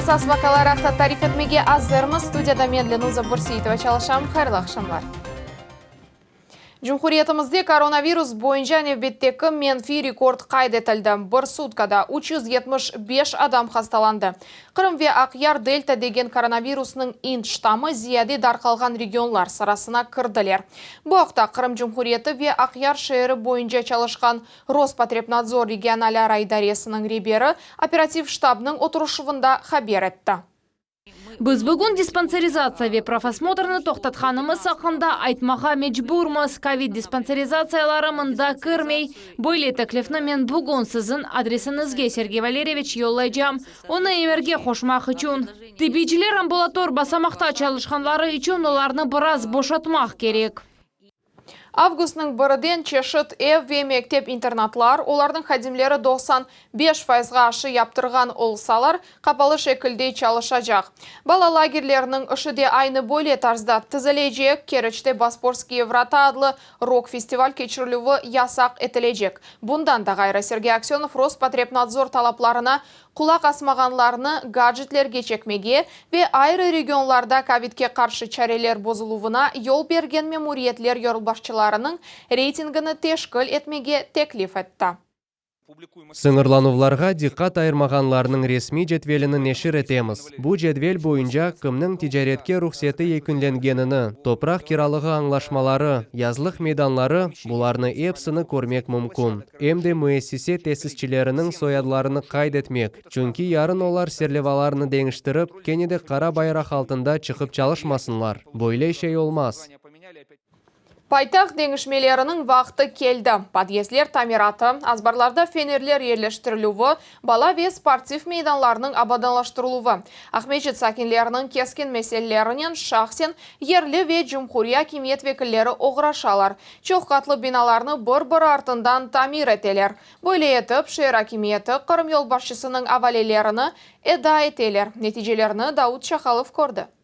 Esas vaqialar aqta tarif etmege azırmız. Studiyada men, Lenuza Bürseitova, çalışam. Hayırlı aqşamlar. Cumhuriyetimizde koronavirus boyunca nevbetteki menfiy rekord qayd etildi, bir sutkada 375 adam hastalandı. Qırım ve Aqyar Delta degen koronavirusnıñ ind ştammı ziyade darqalğan regionlar sırasına kirdiler. Bu aqta Qırım Cumhuriyeti ve Aqyar şeeri boyunca çalışqan Rospotrebnadzor regionalara idaresiniñ reberi operativ ştabnıñ oturışuvında haber etti. Biz bugün dispanserizatsiya ve profosmotrnı toqtatqanımız aqqında aytmağa mecburmız. Kovid dispanserizatsiyaları mında kirmey. Böyle teklifni men bugün siziñ adresiñizge, Sergey Valeryeviç, yollaycam, onı emirge qoşmaq içün. Tibbiyciler ambulator basamaqta çalışqanları içün olarnı biraz boşatmaq kerek. Avgustnıñ biriden çeşit ev ve mektep-internatlar, olarnıñ hadimleri 95 fayızğa aşı yaptırğan olsalar, qapalı şekilde çalışacaq. Bala lagerleriniñ işi de aynı böyle tarzda tizilecek, Keriçte Bosporskiye vrata adlı rok-festival keçirilüvi yasaq etilecek. Bundan da ğayrı, Sergey Aksönov Rospotrebnadzor talaplarına qulaq asmağanlarnı gadjetlerge çekmege ve ayrı regionlarda kovidke qarşı çareler bozuluvına yol bergen memuriyetler yolbaşçılarınıñ reytingini teşkil etmege teklif etti. Sıñırlanuvlarğa diqqat ayırmağanlarnıñ resmiy cedvelini neşir etemiz. Bu cedvel boyunca kimniñ ticaretke ruhseti yekünlengenini, topraq kiralığı añlaşmaları, yazlıq meydanları, bularnı epsini körmek mümkün. Em de müessise tesisçileriniñ soyadlarını qayd etmek, çünki yarın olar serlevalarını deñiştirip, kene de qara bayraq altında çıqıp çalışmasınlar. Böyle şey olmaz. Paytaht deñişmeleriniñ vaqtı keldi. Podyezdler tamiratı, azbarlarda fenerler yerleştirilüvi, bala ve sportiv meydanlarnıñ abadanlaştırıluvı, Aqmescit sakinleriniñ keskin meselelerinen şahsen yerli ve cumhuriy akimiyet vekilleri oğraşalar, çoq qatlı binalarnı bir-biri artından tamir eteler. Böyle etip, şeer akimiyeti Qırım yolbaşçısınıñ avalelerini eda eteler. Neticelerni Daud Çahalov kördi.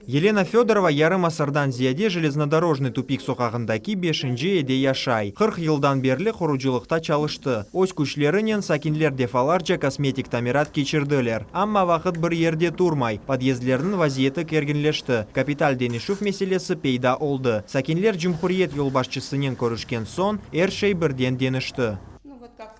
Yelena Fedorova yarım asırdan ziyade Jeleznodorojnıy tupik soqağındaki beşinci evde yaşay. 40 yıldan berli qurucılıqta çalıştı. Öz küçlerinen sakinler defalarca kosmetik tamirat keçirdiler. Amma vaqıt bir yerde turmay. Podyezdlerniñ vaziyeti kerginleşti. Kapital deñişüv meselesi peyda oldı. Sakinler cumhuriyet yolbaşçısınen körüşken soñ, er şey birden deñişti.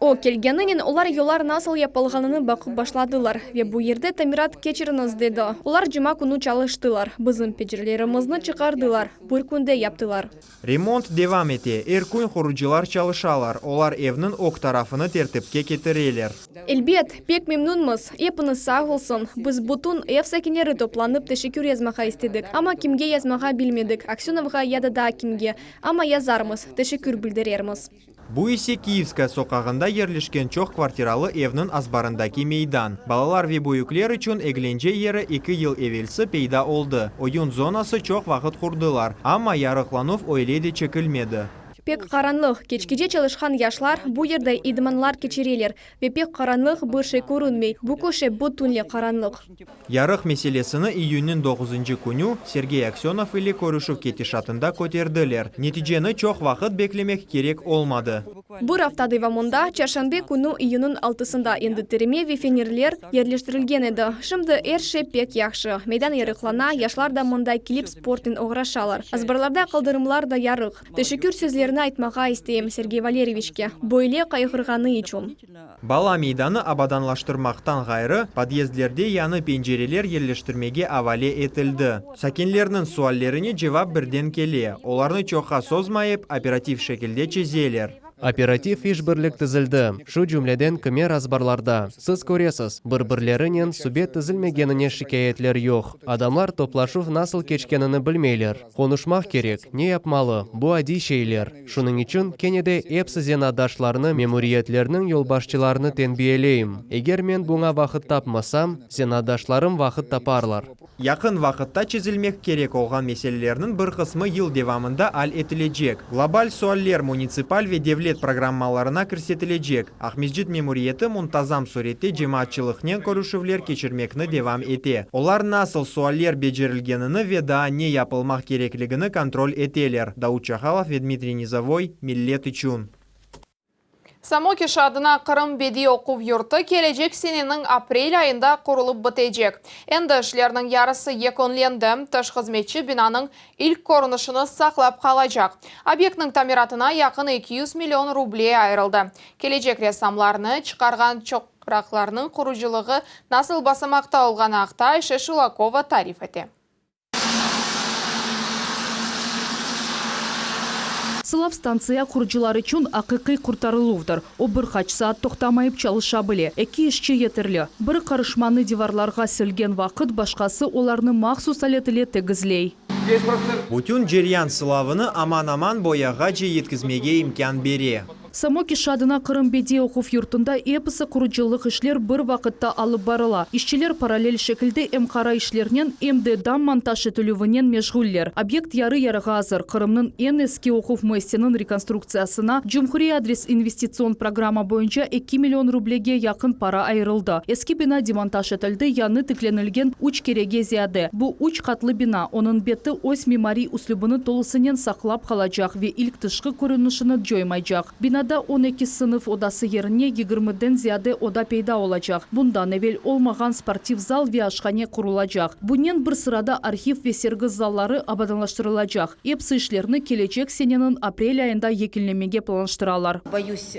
O, kelgeninen olar yollar nasıl yapılğanını baqıp başladılar ve bu yerde tamirat keçiriñiz dedi. Olar cuma künü çalıştılar, bizim pencerelerimizni çıqardılar, bir künde yaptılar. Remont devam ete, er kün qurucılar çalışalar, olar evniñ ög tarafını tertipke ketireler. Elbet, pek memnünmiz, epiñiz sağ olsun. Biz bütün ev sakinleri toplanıp teşekkür yazmağa istedik, amma kimge yazmağa bilmedik, Aksönovğa ya da daa kimge, amma yazarmız, teşekkür bildirermiz. Bu ise Kiyevskaya soqağında yerleşken çoq kvartiralı evniñ azbarındaki meydan. Balalar ve büyükler içün eglence yeri eki yıl evelsi peyda oldı. Oyun zonası çoq vaqıt qurdılar, amma yarıqlanuv öyle de çekilmedi. Pek qaranlıq. Keçkece çalışqan yaşlar bu yerde idmanlar keçireler ve pek qaranlıq, bir şey körünmey. Bu köşe bütünle qaranlıq. Yarıq meselesini iyünniñ doquzıncı künü Sergey Aksönov ile körüşüv ketişatında köterdiler. Neticeni çoq vaqıt beklemek kerek olmadı. Bir afta devamında, çarşenbe künü iyünniñ altısında endi tireme ve fenerler yerleştirilgen edi. Şimdi er şey pek yahşı. Meydan yarıqlana, yaşlar da mında kelip sportnen oğraşalar. Azbarlarda qaldırımlar da yarıq. Teşekkür sözlerini aytmağa isteyim Sergey Valeryeviçke, böyle qayğırğanı içün. Bala meydanı abadanlaştırmaqtan ğayrı, podyezdlerde yañı pencereler yerleştirmege avale etildi. Sakinlerniñ suallerine cevap birden kele, olarnı çoqqa sozmayıp, operativ şekilde çezeler. Operativ işbirlik tizildi, şu cümleden kimer azbarlarda. Siz köresiz, bir-birlerinen subet tizilmegenine şikâyetler yoq. Adamlar toplaşuv nasıl keçkenini bilmeyler. Qonuşmaq kerek, ne yapmalı, bu adiy şeyler. Şunıñ içün kene de epsi zenaatdaşlarnı, memuriyetlerniñ yolbaşçılarını tenbiyeleyim. Eger men buña vaqıt tapmasam, zenaatdaşlarım vaqıt taparlar. Yaqın vaqıtta çezilmek kerek olğan meselelerniñ bir qısmı yıl devamında al etilecek. Global sualler munitsipal ve devlet programmalarına kirsetilecek. Aqmescit memuriyeti muntazam surette cemaatçılıqnen körüşüvler keçirmekni devam ete. Olar nasıl sualler becerilgenini ve daa ne yapılmaq kerekligini kontrol eteler. Daud Çahalov ve Dmitriy Nizovoy, Millet içün. Samokiş adına Qırım bediy oquv yurtu kelecek seneniñ aprel ayında qurulıp bitecek. Endi işlerniñ yarısı yekünlendi, tış hızmetçi binanıñ ilk körünişini saqlap qalacaq. Obyektniñ tamiratına yaqın 200 million ruble ayırıldı. Kelecek ressamlarnı çıqarğan çoqraqlarnıñ qurucılığı nasıl basamaqta olğanı aqta Ayşe Şulakova tarif ete. Sılav stantsiya qurucılar içün aqiqiy qurtarıluvdır. O bir qaç saat toqtamayıp çalışa bile. Eki işçi yeterli. Biri qarışmanı divarlarğa silgen vaqıt, başqası olarnı mahsus alet ile tegizley. Bütün ceryan sılavını aman-aman boyağace yetkizmege imkân bere. Samokiş adına Qırım bediy oquv yurtunda episi qurucılıq işler bir vaqıtta alıp barıla. İşçiler parallel şekilde em qara işlernen, em de dam montaj etilüvinen meşğuller. Obyekt yarı-yarığa azır. Qırımnıñ eñ eski oquv müessiseniñ rekonstruktsiyasına Cumhuriy adres investitsion programma boyunca eki million rublege yaqın para ayırıldı. Eski bina demontaj etildi, yañı tiklenilgen üç kerege ziyade. Bu üç qatlı bina, onıñ beti öz mimariy üslübini tolusınen saqlap qalacaq ve ilk tışqı körünişini coymaycaq. Binada 12 sınıf odası yerine yigirmiden ziyade oda peyda olacaq. Bundan evel olmağan sportiv zal ve aşhane qurulacaq. Bunen bir sırada arhiv ve sergi zalları abadanlaştırılacaq. Episi işlerni kelecek seneniñ aprel ayında yekünlemege planlaştıralar. Boyuсь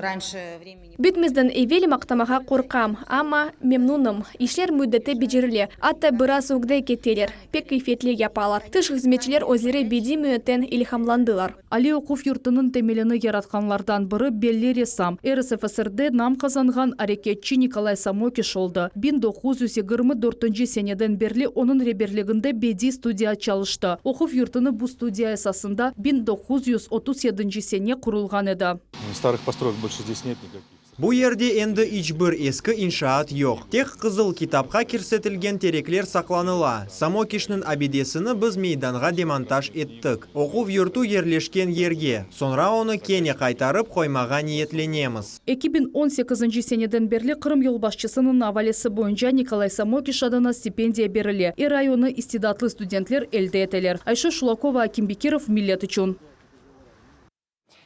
раньше времени. Bitmezden evel maqtamağa qorqam, amma memnunım. İşler müddette becerile, atta biraz ögde keteler, pek keyfiyetli yapalar. Tış hızmetçiler özleri bediy müitten ilhamlandılar. Aliy oquv yurtunıñ temelini yaratqanlardan biri belli ressam, RSFSRde nam qazanğan areketçi Nikolay Samokiş oldı. 1924 seneden berli onıñ reberliginde bediy studiya çalıştı. Oquv yurtunı bu studiya esasında 1937 sene qurulğan edi. Старых построек больше здесь нет никаких. Bu yerde endi iç bir eski inşaat yoq. Tek Qızıl kitapqa kirsetilgen terekler saqlanıla. Samokişniñ abidesini biz meydanğa demontaj ettik. Oquv yurtu yerleşken yerge. Soñra onı kene qaytarıp qoymağa niyetlenemiz. 2018 seneden berli Qırım yolbaşçısınıñ avalesi boyunca Nikolay Samokiş adına stipendiya berile. Er ay onı istidatlı studentler elde eteler. Ayşe Şulakova, Akim Bekirov, Millet içün.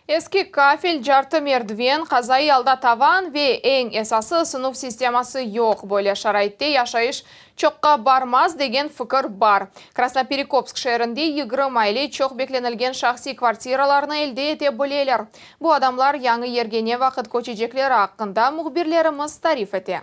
Eski kafel, cartı merdiven, qazaiy alda tavan ve eñ esası ısınuv sisteması yoq. Böyle şaraitte yaşayış çoqqa barmaz degen fikir bar. Krasnoperekopsk şeerinde 20 aile çoq beklenilgen şahsiy kvartiralarnı elde ete bileler. Bu adamlar yañı yerge ne vaqıt köçecekleri aqqında mühbirlerimiz tarif ete.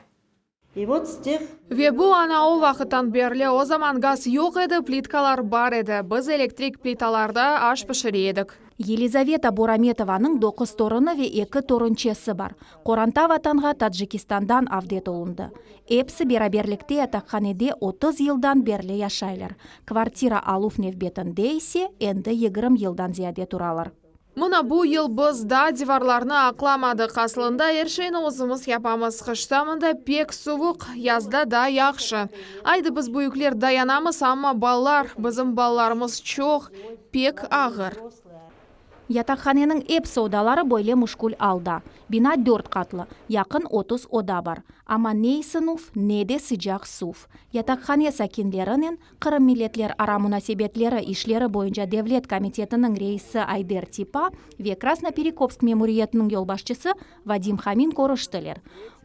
И вот с тех Ve bu ana o vaqıttan berli o zaman gaz yoq edi, plitkalar bar edi. Biz elektrik plitalarda aş pişire edik. Yelizaveta Borametovanıñ doquz torunı ve eki torunçesi bar. Qoranta vatanğa Tacikistandan avdet olundı. Episi beraberlikte yataqhanede 30 yıldan berli yaşaylar. Kvartira aluv nevbetinde ise endi 20 yıldan ziyade turalar. Mına bu yıl biz daa divarlarnı aqlamadıq. Aslında er şeyni özümiz yapamız. Qışta mında pek suvuq, yazda da yahşı. Aydı biz büyükler dayanamız, amma balalar, bizim balalarımız çoq, pek ağır. Yataqhaneniñ episi odaları böyle müşkül alda. Bina dört qatlı, yaqın 30 oda bar. Amma ne ısınuv, ne de sıcaq suv. Yataqhane sakinlerinen Qırım milletlerara munasebetleri işleri boyunca devlet komitetiniñ reisi Ayder Tipa ve Krasnoperekopsk memuriyetiniñ yolbaşçısı Vadim Hamin körüştiler.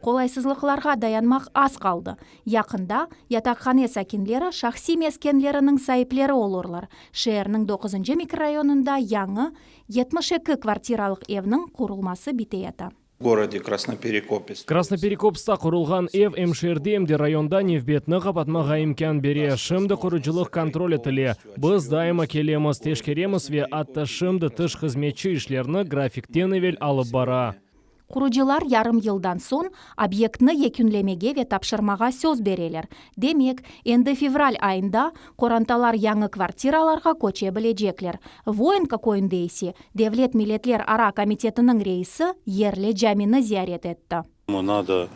Qolaysızlıqlarğa dayanmaq az qaldı. Yaqında yataqhane sakinleri şahsiy meskenleriniñ saipleri olurlar. Şeerniñ 9 mikrorayonında yañı 72 kvartiralıq evniñ qurulması biteyata. В городе Красноперекопе. Krasnoperekopskta qurulğan ev em şeerde em de rayonda nevbetni qapatmağa imkân bere. Şimdi qurucılıq kontrol etile. Biz daima kelemiz, teşkeremiz ve atta şimdi tış hızmetçi işlerni grafikten evel alıp bara. Qurucılar yarım yıldan soñ obyektni yekünlemege ve tapşırmağa söz bereler. Demek, endi fevral ayında qorantalar yañı kvartiralarğa köçe bilecekler. Voinka köyünde ise Devlet milletlerara komitetiniñ reisi yerli camini ziyaret etti. Надо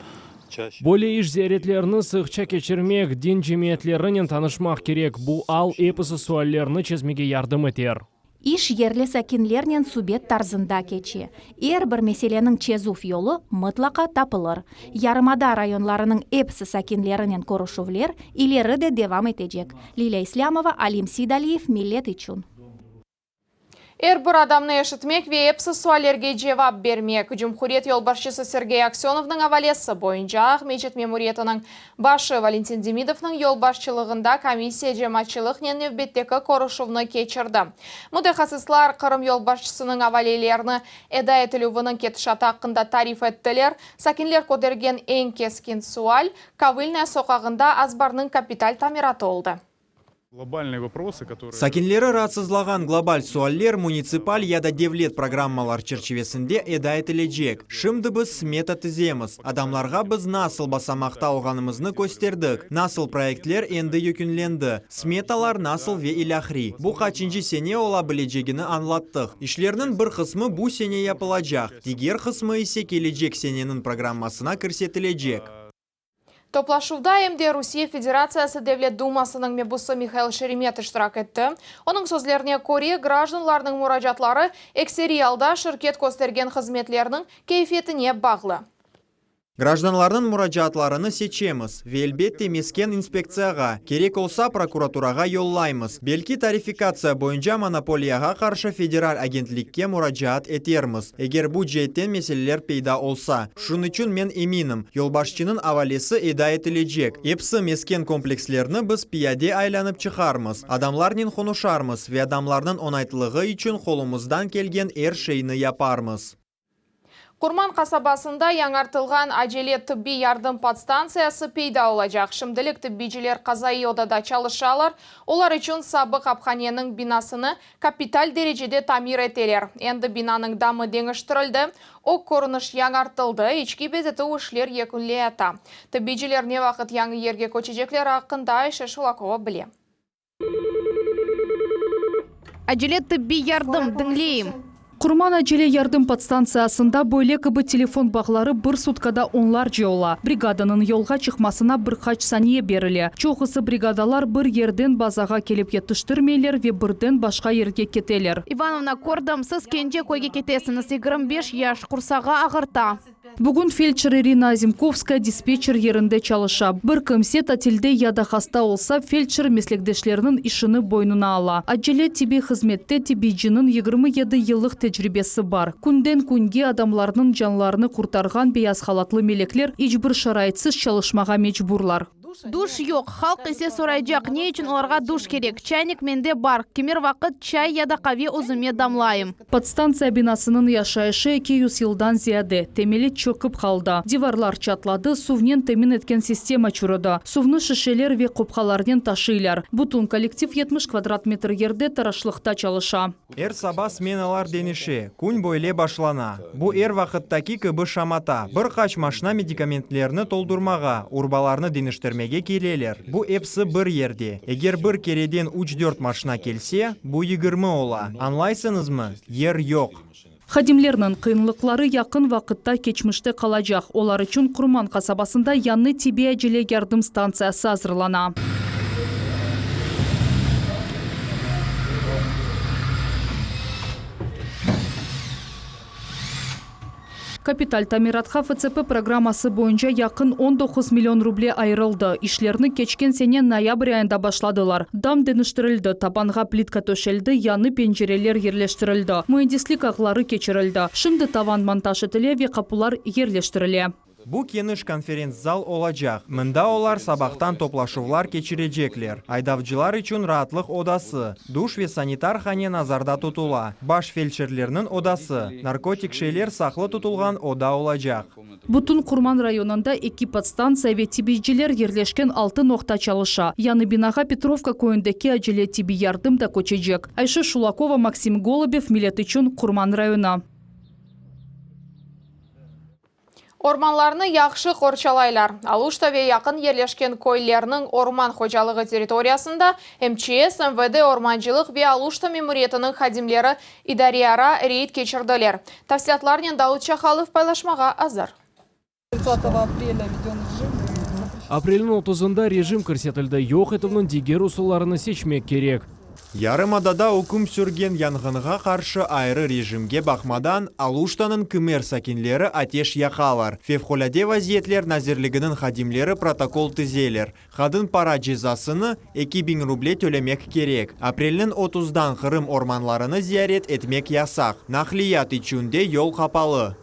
чаще. Böyle iş ziyaretlerini sıqça keçirmek, din cemiyetlerinen tanışmaq kerek. Bu al episi suallerni çezmege yardım eter. İş yerli sakinlernen subet tarzında keçe. Er bir meseleniñ çezüv yolu mıtlaqa tapılır. Yarımada rayonlarınıñ episi sakinlerinen körüşüvler ileri de devam etecek. Lilya İslâmova, Alim Sidaliyev, Millet içün. Er bir adamnı eşitmek ve epsi suallerge cevap bermek, cumhuriyet yolbaşçısı Sergey Aksönovnıñ avalesi boyunca Aqmescit memuriyetiniñ başı Valentin Demidovnıñ yolbaşçılığında komissiya cemaatçılıqnen nevbetteki körüşüvni keçirdi. Mütehassıslar Qırım yolbaşçısınıñ avalelerini eda etilüviniñ ketişatı aqqında tarif ettiler. Sakinler kötergen eñ keskin sual, Kovılnaya soqağında azbarnıñ kapital tamiratı oldı. Sakinleri raatsızlağan global sualler munitsipal ya da devlet programmalar çerçivesinde eda etilecek. Şimdi biz smeta tizemiz. Adamlarğa biz nasıl basamaqta olğanımıznı kösterdik, nasıl proyektler endi yekünlendi, smetalar nasıl ve ilâhri. Bu qaçıncı sene ola bilecegini añlattıq. İşlerniñ bir qısmı bu sene yapılacaq, diger qısmı ise kelecek seneniñ programmasına kirsetilecek. Toplaşuvda em de Rusiye Federatsiyası Devlet Dumasınıñ mebusı Mihail Şeremet iştirak etti. Onıñ sözlerine köre, grajdanlarnıñ muracaatları ekseriy alda şirket köstergen hızmetlerniñ keyfiyetine bağlı. Grajdanlarnıñ muracaatlarını seçemiz ve, elbette, mesken inspektsiyağa, kerek olsa, prokuraturağa yollaymız. Belki, tarifikatsiya boyunca monopoliyağa qarşı federal agentlikke muracaat etermiz, eger bu ceetten meseleler peyda olsa. Şunıñ içün men eminim, yolbaşçınıñ avalesi eda etilecek. Episi mesken komplekslerni biz piyade aylanıp çıqarmız, adamlarnen qonuşarmız ve adamlarnıñ oñaytlığı içün qolumızdan kelgen er şeyni yaparmız. Qurman qasabasında yañartılğan acele tıbbiy yardım podstantsiyası peyda olacaq. Şimdilik tıbbiyciler qazaiy odada çalışalar. Olar içün sabıq aphaneniñ binasını Kapital derecede tamir eteler. Endi binanıñ damı deñiştirildi, ög körüniş yañartıldı, içki bezetüv işler yekünleyata. Tıbbiyciler ne vaqıt yañı yerge köçecekleri aqqında Ayşe Şulakova bile. Acele tıbbiy yardım, diñleyim. Qurman acele yardım podstantsiyasında böyle kibi telefon bağları bir sutkada onlarca ola. Brigadanıñ yolğa çıqmasına bir qaç saniye berile. Çoqusı brigadalar bir yerden bazağa kelip yetiştirmeyler ve birden başqa yerge keteler. İvanovna, kördim, siz kence köyge ketesiñiz, 25 yaş, qursağı ağırta. Bugün feldşer İrina Azimkovskaya dispetçer yerinde çalışa. Bir kimse tatilde ya da hasta olsa, feldşer meslekdeşleriniñ işini boynuna ala. Acele tibbiy hızmette tibbiyciniñ 27 yıllıq tecribesi bar. Künden künge adamlarnıñ canlarını qurtarğan beyaz halatlı melekler iç bir şaraitsiz çalışmağa mecburlar. Duş yoq, halq ise soraycaq, ne içün olarğa duş kerek? Çaynik mende bar, kimer vaqıt çay ya da qave özüme damlayım. Podstantsiya binasınıñ yaşayışı 200 yıldan ziyade, temeli çökip qaldı, divarlar çatladı, suvnen temin etken sistema çürüdi. Suvnı şişeler ve qopqalarnen taşıylar. Bütün kollektiv 70 kvadrat metr yerde taraşlıqta çalışa. Er saba smenalar deñişe, kün böyle başlana. Bu er vaqıttaki kibi şamata. Bir qaç maşna medikamentlerni toldurmağa, urbalarnı deñiştirmege keleler. Bu episi bir yerde. Eger bir kereden üç-dört maşna kelse, bu 20 ola. Añlaysıñızmı? Yer yoq. Hadimlerniñ qıyınlıqları yaqın vaqıtta keçmişte qalacaq. Olar içün Qurman qasabasında yañı tibbiy acele yardım stantsiyası azırlana. Kapital tamiratqa FCP programması boyunca yaqın 19 million ruble ayırıldı. İşlerni keçken sene noyabr ayında başladılar. Dam deñiştirildi, tabanğa plitka töşeldi, yañı pencereler yerleştirildi, müendislik ağları keçirildi. Şimdi tavan montaj etile ve qapular yerleştirile. Bu keniş konferents-zal olacaq, mında olar sabahtan toplaşuvlar keçirecekler. Aydavcılar içün raatlıq odası, duş ve sanitar hane nazarda tutula, baş feldşerlerniñ odası, narkotik şeyler saqlı tutulğan oda olacaq. Bütün Qurman rayonında eki podstantsiya ve tibiyciler yerleşken altı noqta çalışa. Yañı binağa Petrovka köyündeki acele tibbiy yardım da köçecek. Ayşe Şulakova, Maksim Golubev, Millet içün, Qurman rayonı. Ormanlarnı yahşı qorçalaylar. Aluşta ve yaqın yerleşken köylerniñ orman hocalığı territoriyasında MÇS, MVD, ormancılıq ve Aluşta memuriyetiniñ hadimleri idareara reyd keçirdiler. Tafsilâtlarnen Daud Çahalov paylaşmağa azır. Aprelniñ otuzında rejim kirsetildi, yoq etüvniñ diger usullarını seçmek kerek. Yarımadada üküm sürgen yanğınğa qarşı ayrı rejimge baqmadan, Aluştanıñ kimer sakinleri ateş yaqalar. Fevqulâde vaziyetler nazirliginiñ hadimleri protokol tizeler. Qadın para cezasını, 2000 ruble tölemek kerek. Aprelniñ otuzdan Qırım ormanlarını ziyaret etmek yasaq. Naqliyat içün de yol qapalı.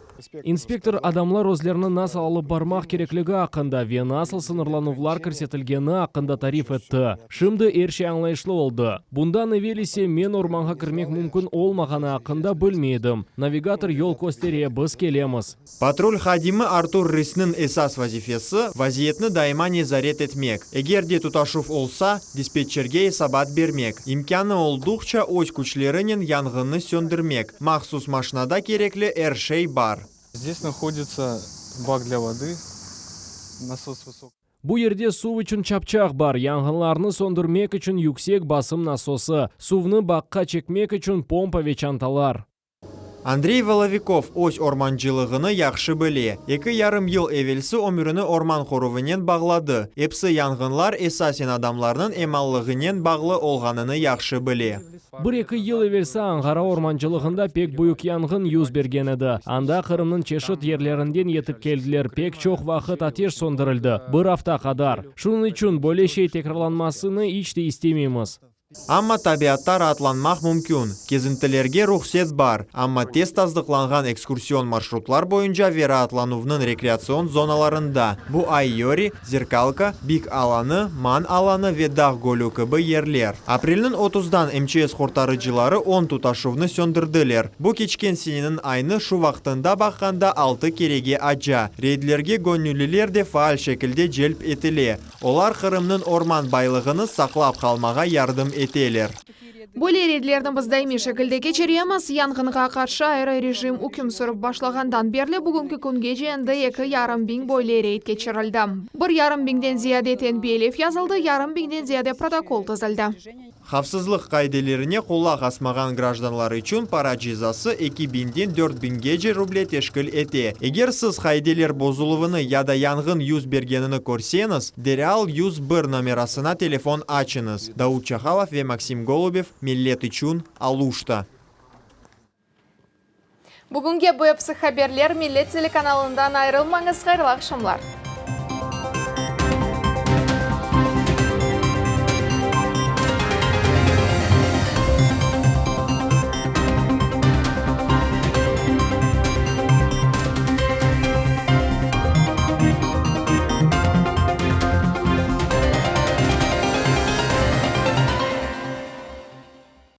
İnspektor adamlar özlerini nasıl alıp barmaq kerekligi aqqında ve nasıl sıñırlanuvlar kirsetilgeni aqqında tarif etti. Şimdi er şey añlayışlı oldı. Bundan evel ise men ormanğa kirmek mümkün olmağanı aqqında bilmey edim. Navigator yol köstere, biz kelemiz. Patrul hadimi Artur Rısnıñ esas vazifesi, vaziyetni daima nezaret etmek, eger de tutaşuv olsa, dispetçerge esabat bermek, imkânı olduqça öz küçlerinen yanğınnı söndürmek. Mahsus maşnada kerekli er şey bar. Zdes nahoditsa bak dlâ vodı, nasos vısok. Bu yerde suv içün çapçaq bar, yanğınlarnı söndürmek içün yüksek basım nasosı, suvnı bakqa çekmek içün pompa ve çantalar. Andrey Volovikov öz ormancılığını yahşı bile. Eki yarım yıl evelsi ömürini orman qoruvınen bağladı. Episi yanğınlar esasen adamlarnıñ emallığınen bağlı olğanını yahşı bile. Bir-eki yıl evelsi Anğara ormancılığında pek büyük yanğın yüz bergen edi. Anda Qırımnıñ çeşit yerlerinden yetip keldiler, pek çoq vaqıt ateş söndürildi, bir afta qadar. Şunıñ içün böyle şey tekrarlanmasını iç de istemeymiz. Amma tabiatta raatlanmaq mümkün. Kezintilerge ruhset bar, amma tez tasdıqlanğan ekskursion marşrutlar boyunca ve raatlanuvnıñ rekreatsion zonalarında, bu Ay-Yori, Zerkalka, Bik alanı, Man alanı ve Dağ gölü kibi yerler. Aprelniñ otuzdan MÇS qurtarıcıları on tutaşuvnı söndürdiler. Bu keçken seneniñ aynı şu vaqtında baqqanda altı kerege aca. Reydlerge göñülliler de faal şekilde celp etile. Olar Qırımnıñ orman baylığını saqlap qalmağa yardım eteler. Böyle reydlerni biz daimiy şekilde keçiremiz. Yanğınğa qarşı ayrı rejim üküm sürip başlağandan berli bugünki küngece endi 2,5 biñ böyle reyd keçirildi. 1,5 biñden ziyade tenbiyelev yazıldı, yarım biñden ziyade protokol tizildi. Havfsızlıq qaidelerine qulaq asmağan grajdanlar içün para cezası 2000-den 4000-gece ruble teşkil ete. Eger siz qaideler bozuluvını ya da yanğın yüz bergenini körseñiz, deral 101 nomerasına telefon açıñız. Davut Çahalov ve Maksim Golubev, Millet içün, Aluşta. Bugünge bu episi haberler Millet telekanalından ayırılmañız, hayırlı aqşamlar.